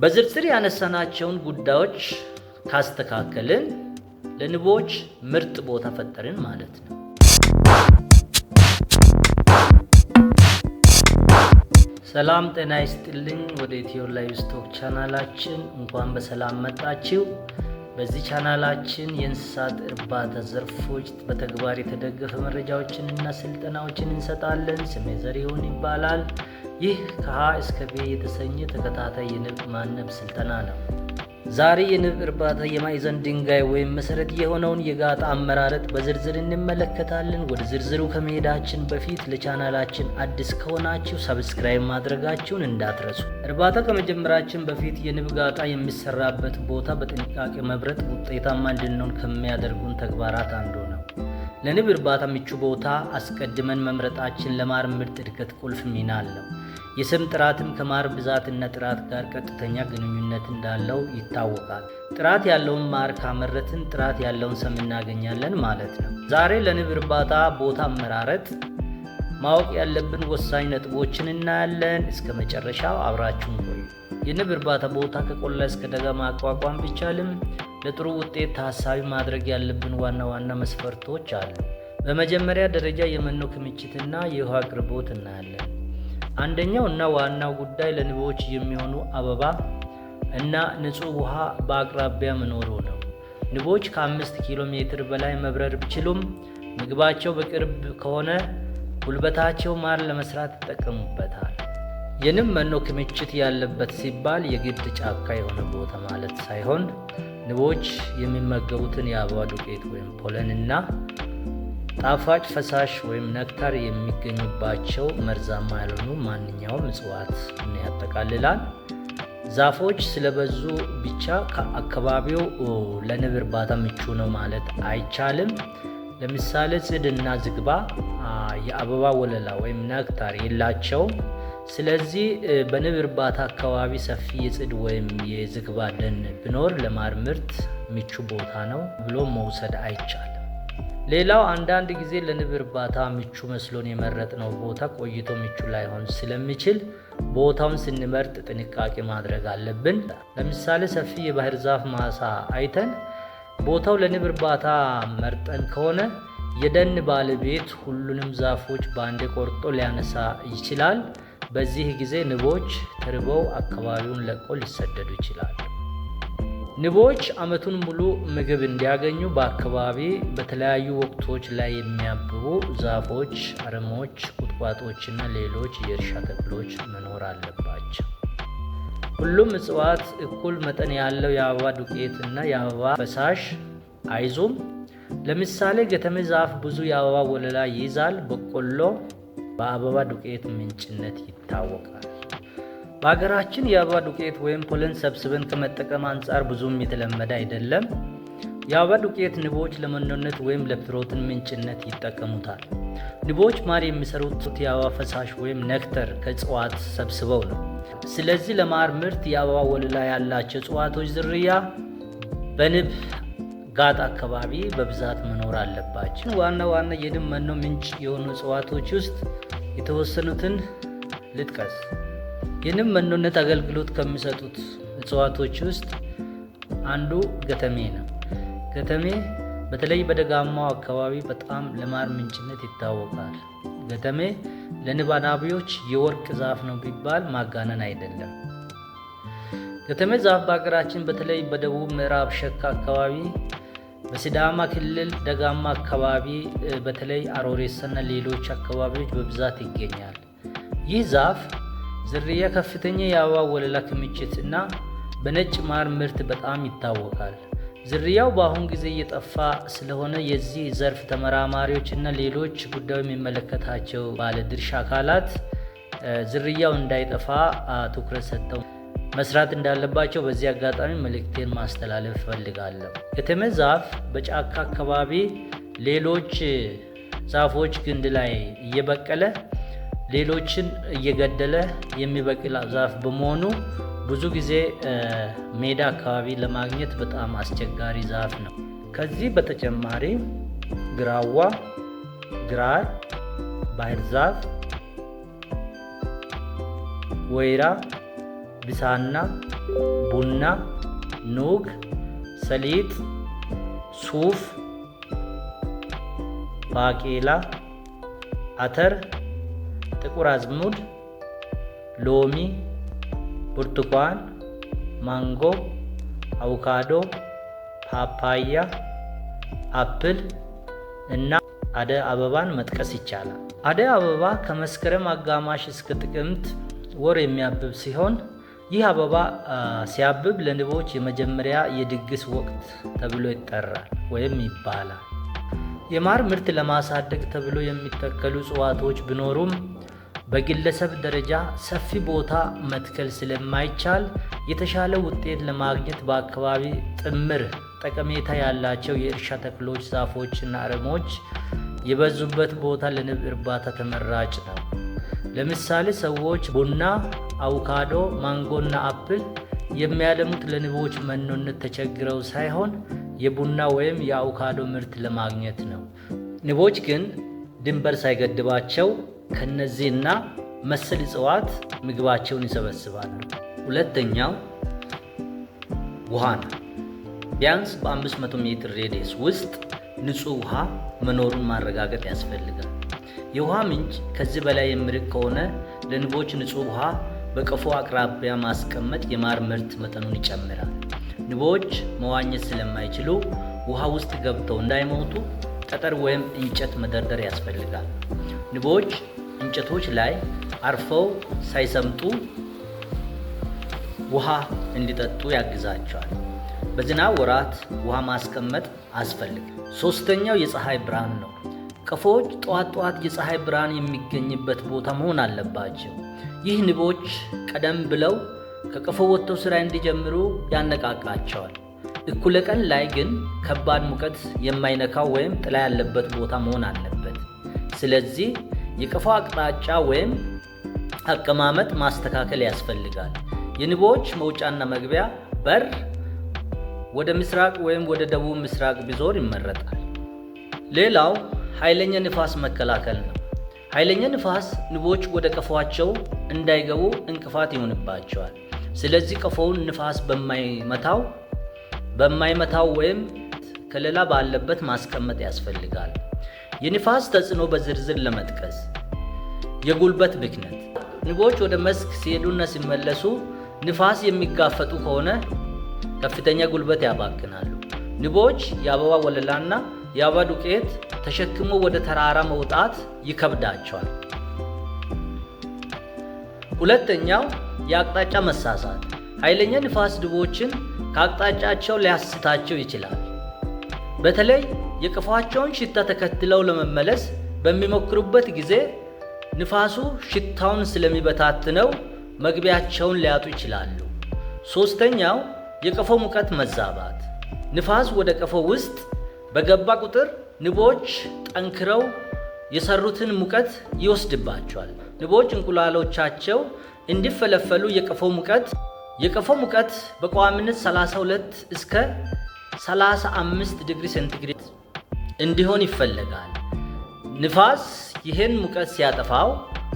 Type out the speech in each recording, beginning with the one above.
በዝርዝር ያነሳናቸውን ጉዳዮች ካስተካከልን ለንቦች ምርጥ ቦታ ፈጠርን ማለት ነው። ሰላም ጤና ይስጥልኝ። ወደ ኢትዮ Livestock ቻናላችን እንኳን በሰላም መጣችሁ። በዚህ ቻናላችን የእንስሳት እርባታ ዘርፎች በተግባር የተደገፈ መረጃዎችንና ስልጠናዎችን እንሰጣለን። ስሜ ዘሪሁን ይባላል። ይህ ከሀ እስከ ፔ የተሰኘ ተከታታይ የንብ ማነብ ስልጠና ነው። ዛሬ የንብ እርባታ የማዕዘን ድንጋይ ወይም መሰረት የሆነውን የጋጣ አመራረጥ በዝርዝር እንመለከታለን። ወደ ዝርዝሩ ከመሄዳችን በፊት ለቻናላችን አዲስ ከሆናችሁ subscribe ማድረጋችሁን እንዳትረሱ። እርባታ ከመጀመራችን በፊት የንብ ጋጣ የሚሰራበት ቦታ በጥንቃቄ መምረጥ ውጤታማ እንድንሆን ከሚያደርጉን ተግባራት አንዱ ነው። ለንብ እርባታ ምቹ ቦታ አስቀድመን መምረጣችን ለማር ምርት እድገት ቁልፍ ሚና አለው። የሰም ጥራትም ከማር ብዛትና ጥራት ጋር ቀጥተኛ ግንኙነት እንዳለው ይታወቃል። ጥራት ያለውን ማር ካመረትን ጥራት ያለውን ሰም እናገኛለን ማለት ነው። ዛሬ ለንብ እርባታ ቦታ አመራረጥ ማወቅ ያለብን ወሳኝ ነጥቦችን እናያለን። እስከ መጨረሻው አብራችሁን ቆዩ። የንብ እርባታ ቦታ ከቆላ እስከ ደጋ ማቋቋም ቢቻልም ለጥሩ ውጤት ታሳቢ ማድረግ ያለብን ዋና ዋና መስፈርቶች አሉ። በመጀመሪያ ደረጃ የመኖ ክምችትና የውሃ አቅርቦት እናያለን። አንደኛው እና ዋናው ጉዳይ ለንቦች የሚሆኑ አበባ እና ንጹህ ውሃ በአቅራቢያ መኖሩ ነው። ንቦች ከ5 ኪሎ ሜትር በላይ መብረር ቢችሉም ምግባቸው በቅርብ ከሆነ ጉልበታቸው ማር ለመስራት ይጠቀሙበታል። የንብ መኖ ክምችት ያለበት ሲባል የግድ ጫካ የሆነ ቦታ ማለት ሳይሆን ንቦች የሚመገቡትን የአበባ ዱቄት ወይም pollen እና ጣፋጭ ፈሳሽ ወይም nectar የሚገኙባቸው መርዛማ ያልሆኑ ማንኛውም እጽዋት ያጠቃልላል። ዛፎች ስለበዙ ብቻ ከአካባቢው ለንብ እርባታ ምቹ ነው ማለት አይቻልም። ለምሳሌ ጽድና ዝግባ የአበባ ወለላ ወይም nectar የላቸውም። ስለዚህ በንብ እርባታ አካባቢ ሰፊ የጽድ ወይም የዝግባ ደን ቢኖር ለማር ምርት ምቹ ቦታ ነው ብሎ መውሰድ አይቻልም። ሌላው አንዳንድ ጊዜ ለንብ እርባታ ምቹ መስሎን የመረጥነው ቦታ ቆይቶ ምቹ ላይሆን ስለሚችል ቦታውን ስንመርጥ ጥንቃቄ ማድረግ አለብን። ለምሳሌ ሰፊ የባህር ዛፍ ማሳ አይተን ቦታው ለንብ እርባታ መርጠን ከሆነ የደን ባለቤት ሁሉንም ዛፎች በአንዴ ቆርጦ ሊያነሳ ይችላል። በዚህ ጊዜ ንቦች ተርበው አካባቢውን ለቆ ሊሰደዱ ይችላሉ። ንቦች ዓመቱን ሙሉ ምግብ እንዲያገኙ በአካባቢ በተለያዩ ወቅቶች ላይ የሚያብቡ ዛፎች፣ አረሞች፣ ቁጥቋጦዎችና ሌሎች የእርሻ ተክሎች መኖር አለባቸው። ሁሉም እጽዋት እኩል መጠን ያለው የአበባ ዱቄት እና የአበባ ፈሳሽ አይዙም። ለምሳሌ ገተሜ ዛፍ ብዙ የአበባ ወለላ ይይዛል። በቆሎ በአበባ ዱቄት ምንጭነት ይታወቃል። በሀገራችን የአበባ ዱቄት ወይም pollen ሰብስበን ከመጠቀም አንጻር ብዙም የተለመደ አይደለም። የአበባ ዱቄት ንቦች ለመኖነት ወይም ለፕሮቲን ምንጭነት ይጠቀሙታል። ንቦች ማር የሚሰሩት የአበባ ፈሳሽ ወይም nectar ከእጽዋት ሰብስበው ነው። ስለዚህ ለማር ምርት የአበባ ወለላ ያላቸው እጽዋቶች ዝርያ በንብ ጋጥ አካባቢ በብዛት መኖር አለባቸው። ዋና ዋና የንብ መኖ ምንጭ የሆኑ እጽዋቶች ውስጥ የተወሰኑትን ልጥቀስ። የንብ መኖነት አገልግሎት ከሚሰጡት እጽዋቶች ውስጥ አንዱ ገተሜ ነው። ገተሜ በተለይ በደጋማው አካባቢ በጣም ለማር ምንጭነት ይታወቃል። ገተሜ ለንብ አናቢዎች የወርቅ ዛፍ ነው ቢባል ማጋነን አይደለም። ገተሜ ዛፍ በሀገራችን በተለይ በደቡብ ምዕራብ ሸካ አካባቢ፣ በሲዳማ ክልል ደጋማ አካባቢ በተለይ አሮሬሳና ሌሎች አካባቢዎች በብዛት ይገኛል። ይህ ዛፍ ዝርያ ከፍተኛ የአበባ ወለላ ክምችት እና በነጭ ማር ምርት በጣም ይታወቃል። ዝርያው በአሁን ጊዜ እየጠፋ ስለሆነ የዚህ ዘርፍ ተመራማሪዎች እና ሌሎች ጉዳዩ የሚመለከታቸው ባለድርሻ አካላት ዝርያው እንዳይጠፋ ትኩረት ሰጥተው መስራት እንዳለባቸው በዚህ አጋጣሚ መልእክቴን ማስተላለፍ እፈልጋለሁ። ገተሜ ዛፍ በጫካ አካባቢ ሌሎች ዛፎች ግንድ ላይ እየበቀለ ሌሎችን እየገደለ የሚበቅል ዛፍ በመሆኑ ብዙ ጊዜ ሜዳ አካባቢ ለማግኘት በጣም አስቸጋሪ ዛፍ ነው። ከዚህ በተጨማሪ ግራዋ፣ ግራር፣ ባህር ዛፍ፣ ወይራ፣ ብሳና፣ ቡና፣ ኑግ፣ ሰሊጥ፣ ሱፍ፣ ባቄላ፣ አተር፣ ጥቁር አዝሙድ፣ ሎሚ፣ ብርቱካን፣ ማንጎ፣ አቮካዶ፣ ፓፓያ፣ apple እና አደይ አበባን መጥቀስ ይቻላል። አደይ አበባ ከመስከረም አጋማሽ እስከ ጥቅምት ወር የሚያብብ ሲሆን ይህ አበባ ሲያብብ ለንቦች የመጀመሪያ የድግስ ወቅት ተብሎ ይጠራል ወይም ይባላል። የማር ምርት ለማሳደግ ተብሎ የሚተከሉ እጽዋቶች ቢኖሩም በግለሰብ ደረጃ ሰፊ ቦታ መትከል ስለማይቻል የተሻለ ውጤት ለማግኘት በአካባቢ ጥምር ጠቀሜታ ያላቸው የእርሻ ተክሎች፣ ዛፎች እና አረሞች የበዙበት ቦታ ለንብ እርባታ ተመራጭ ነው። ለምሳሌ ሰዎች ቡና፣ አቮካዶ፣ ማንጎና apple የሚያለሙት ለንቦች መኖነት ተቸግረው ሳይሆን የቡና ወይም የአቮካዶ ምርት ለማግኘት ነው። ንቦች ግን ድንበር ሳይገድባቸው ከነዚህና መሰል እጽዋት ምግባቸውን ይሰበስባሉ። ሁለተኛው ውሃ ነው። ቢያንስ በ500 ሜትር radius ውስጥ ንጹህ ውሃ መኖሩን ማረጋገጥ ያስፈልጋል። የውሃ ምንጭ ከዚህ በላይ የሚርቅ ከሆነ ለንቦች ንጹህ ውሃ በቀፎ አቅራቢያ ማስቀመጥ የማር ምርት መጠኑን ይጨምራል። ንቦች መዋኘት ስለማይችሉ ውሃ ውስጥ ገብተው እንዳይሞቱ ጠጠር ወይም እንጨት መደርደር ያስፈልጋል። ንቦች እንጨቶች ላይ አርፈው ሳይሰምጡ ውሃ እንዲጠጡ ያግዛቸዋል። በዝናብ ወራት ውሃ ማስቀመጥ አስፈልግ። ሶስተኛው የፀሐይ ብርሃን ነው። ቀፎዎች ጠዋት ጠዋት የፀሐይ ብርሃን የሚገኝበት ቦታ መሆን አለባቸው። ይህ ንቦች ቀደም ብለው ከቀፎ ወጥተው ስራ እንዲጀምሩ ያነቃቃቸዋል። እኩለ ቀን ላይ ግን ከባድ ሙቀት የማይነካው ወይም ጥላ ያለበት ቦታ መሆን አለበት። ስለዚህ የቀፎ አቅጣጫ ወይም አቀማመጥ ማስተካከል ያስፈልጋል። የንቦች መውጫና መግቢያ በር ወደ ምስራቅ ወይም ወደ ደቡብ ምስራቅ ቢዞር ይመረጣል። ሌላው ኃይለኛ ንፋስ መከላከል ነው። ኃይለኛ ንፋስ ንቦች ወደ ቀፏቸው እንዳይገቡ እንቅፋት ይሆንባቸዋል። ስለዚህ ቀፎውን ንፋስ በማይመታው ወይም ከለላ ባለበት ማስቀመጥ ያስፈልጋል። የንፋስ ተጽዕኖ በዝርዝር ለመጥቀስ የጉልበት ብክነት፣ ንቦች ወደ መስክ ሲሄዱና ሲመለሱ ንፋስ የሚጋፈጡ ከሆነ ከፍተኛ ጉልበት ያባክናሉ። ንቦች የአበባ ወለላና የአበባ ዱቄት ተሸክሞ ወደ ተራራ መውጣት ይከብዳቸዋል። ሁለተኛው የአቅጣጫ መሳሳት፣ ኃይለኛ ንፋስ ንቦችን ከአቅጣጫቸው ሊያስታቸው ይችላል። በተለይ የቀፏቸውን ሽታ ተከትለው ለመመለስ በሚሞክሩበት ጊዜ ንፋሱ ሽታውን ስለሚበታትነው መግቢያቸውን ሊያጡ ይችላሉ። ሶስተኛው የቀፎ ሙቀት መዛባት፣ ንፋስ ወደ ቀፎ ውስጥ በገባ ቁጥር ንቦች ጠንክረው የሰሩትን ሙቀት ይወስድባቸዋል። ንቦች እንቁላሎቻቸው እንዲፈለፈሉ የቀፎ ሙቀት በቋሚነት 32 እስከ 35 ዲግሪ ሴንቲግሬድ እንዲሆን ይፈለጋል። ንፋስ ይህን ሙቀት ሲያጠፋው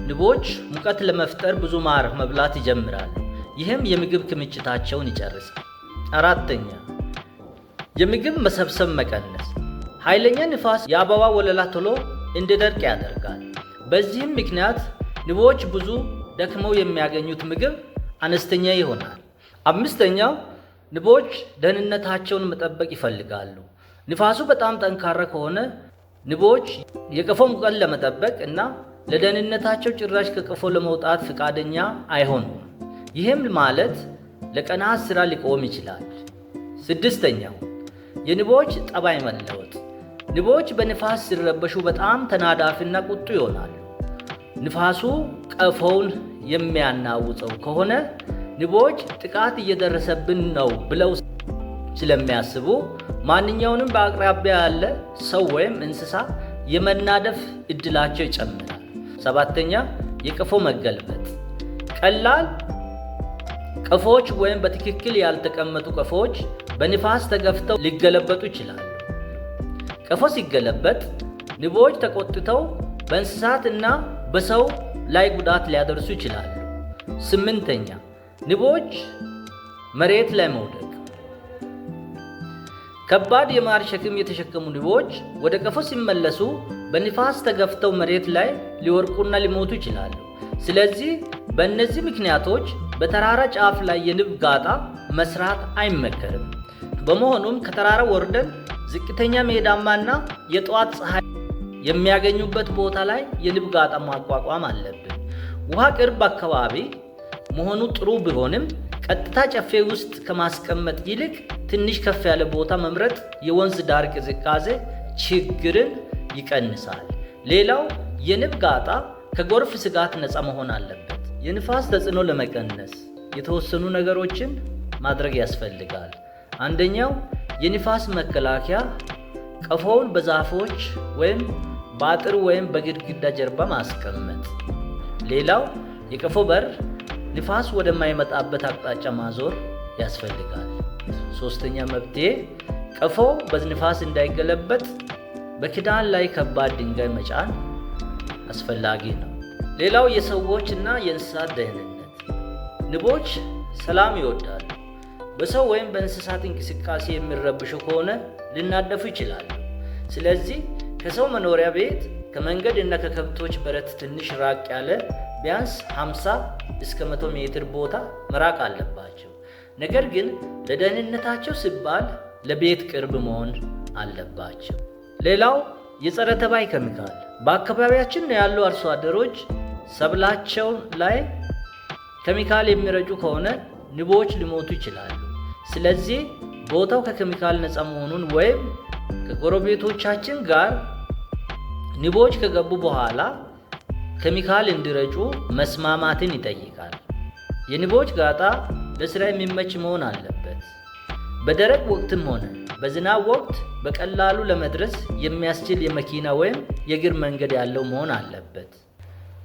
ንቦች ሙቀት ለመፍጠር ብዙ ማር መብላት ይጀምራሉ። ይህም የምግብ ክምችታቸውን ይጨርሳል። አራተኛ የምግብ መሰብሰብ መቀነስ፣ ኃይለኛ ንፋስ የአበባ ወለላ ቶሎ እንዲደርቅ ያደርጋል። በዚህም ምክንያት ንቦች ብዙ ደክመው የሚያገኙት ምግብ አነስተኛ ይሆናል። አምስተኛው ንቦች ደህንነታቸውን መጠበቅ ይፈልጋሉ። ንፋሱ በጣም ጠንካራ ከሆነ ንቦች የቀፎ ሙቀት ለመጠበቅ እና ለደህንነታቸው ጭራሽ ከቀፎ ለመውጣት ፈቃደኛ አይሆኑም። ይህም ማለት ለቀናት ስራ ሊቆም ይችላል። ስድስተኛው የንቦች ጠባይ መለወጥ፣ ንቦች በንፋስ ሲረበሹ በጣም ተናዳፊና ቁጡ ይሆናሉ። ንፋሱ ቀፎውን የሚያናውጸው ከሆነ ንቦች ጥቃት እየደረሰብን ነው ብለው ስለሚያስቡ ማንኛውንም በአቅራቢያ ያለ ሰው ወይም እንስሳ የመናደፍ እድላቸው ይጨምራል። ሰባተኛ የቀፎ መገልበጥ፣ ቀላል ቀፎዎች ወይም በትክክል ያልተቀመጡ ቀፎዎች በንፋስ ተገፍተው ሊገለበጡ ይችላሉ። ቀፎ ሲገለበጥ ንቦች ተቆጥተው በእንስሳት እና በሰው ላይ ጉዳት ሊያደርሱ ይችላሉ። ስምንተኛ ንቦች መሬት ላይ መውደቅ። ከባድ የማር ሸክም የተሸከሙ ንቦች ወደ ቀፎ ሲመለሱ በንፋስ ተገፍተው መሬት ላይ ሊወርቁና ሊሞቱ ይችላሉ። ስለዚህ በእነዚህ ምክንያቶች በተራራ ጫፍ ላይ የንብ ጋጣ መስራት አይመከርም። በመሆኑም ከተራራ ወርደን ዝቅተኛ ሜዳማና የጠዋት ፀሐይ የሚያገኙበት ቦታ ላይ የንብ ጋጣ ማቋቋም አለብን። ውሃ ቅርብ አካባቢ መሆኑ ጥሩ ቢሆንም ቀጥታ ጨፌ ውስጥ ከማስቀመጥ ይልቅ ትንሽ ከፍ ያለ ቦታ መምረጥ የወንዝ ዳር ቅዝቃዜ ችግርን ይቀንሳል። ሌላው የንብ ጋጣ ከጎርፍ ስጋት ነፃ መሆን አለበት። የንፋስ ተጽዕኖ ለመቀነስ የተወሰኑ ነገሮችን ማድረግ ያስፈልጋል። አንደኛው የንፋስ መከላከያ ቀፎውን በዛፎች ወይም በአጥር ወይም በግድግዳ ጀርባ ማስቀመጥ። ሌላው የቀፎ በር ንፋስ ወደማይመጣበት አቅጣጫ ማዞር ያስፈልጋል። ሶስተኛ መፍትሄ ቀፎ በንፋስ እንዳይገለበጥ በክዳን ላይ ከባድ ድንጋይ መጫን አስፈላጊ ነው። ሌላው የሰዎች እና የእንስሳት ደህንነት። ንቦች ሰላም ይወዳሉ። በሰው ወይም በእንስሳት እንቅስቃሴ የሚረብሹ ከሆነ ሊናደፉ ይችላሉ። ስለዚህ ከሰው መኖሪያ ቤት፣ ከመንገድ እና ከከብቶች በረት ትንሽ ራቅ ያለ ቢያንስ 50 እስከ 100 ሜትር ቦታ መራቅ አለባቸው። ነገር ግን ለደህንነታቸው ሲባል ለቤት ቅርብ መሆን አለባቸው። ሌላው የጸረ ተባይ ኬሚካል። በአካባቢያችን ያሉ አርሶ አደሮች ሰብላቸው ላይ ኬሚካል የሚረጩ ከሆነ ንቦች ሊሞቱ ይችላሉ። ስለዚህ ቦታው ከኬሚካል ነፃ መሆኑን ወይም ከጎረቤቶቻችን ጋር ንቦች ከገቡ በኋላ ኬሚካል እንዲረጩ መስማማትን ይጠይቃል። የንቦች ጋጣ ለስራ የሚመች መሆን አለበት። በደረቅ ወቅትም ሆነ በዝናብ ወቅት በቀላሉ ለመድረስ የሚያስችል የመኪና ወይም የእግር መንገድ ያለው መሆን አለበት።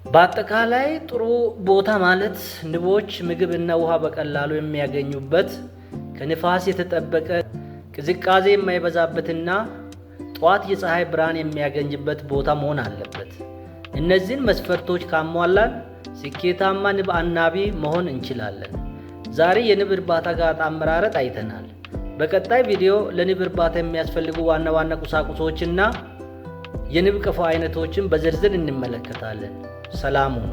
በአጠቃላይ ጥሩ ቦታ ማለት ንቦች ምግብና ውሃ በቀላሉ የሚያገኙበት፣ ከንፋስ የተጠበቀ፣ ቅዝቃዜ የማይበዛበትና ጠዋት የፀሐይ ብርሃን የሚያገኝበት ቦታ መሆን አለበት። እነዚህን መስፈርቶች ካሟላን ስኬታማ ንብ አናቢ መሆን እንችላለን። ዛሬ የንብ እርባታ ጋጣ አመራረጥ አይተናል። በቀጣይ ቪዲዮ ለንብ እርባታ የሚያስፈልጉ ዋና ዋና ቁሳቁሶችና የንብ ቀፎ አይነቶችን በዝርዝር እንመለከታለን። ሰላም ሁኑ።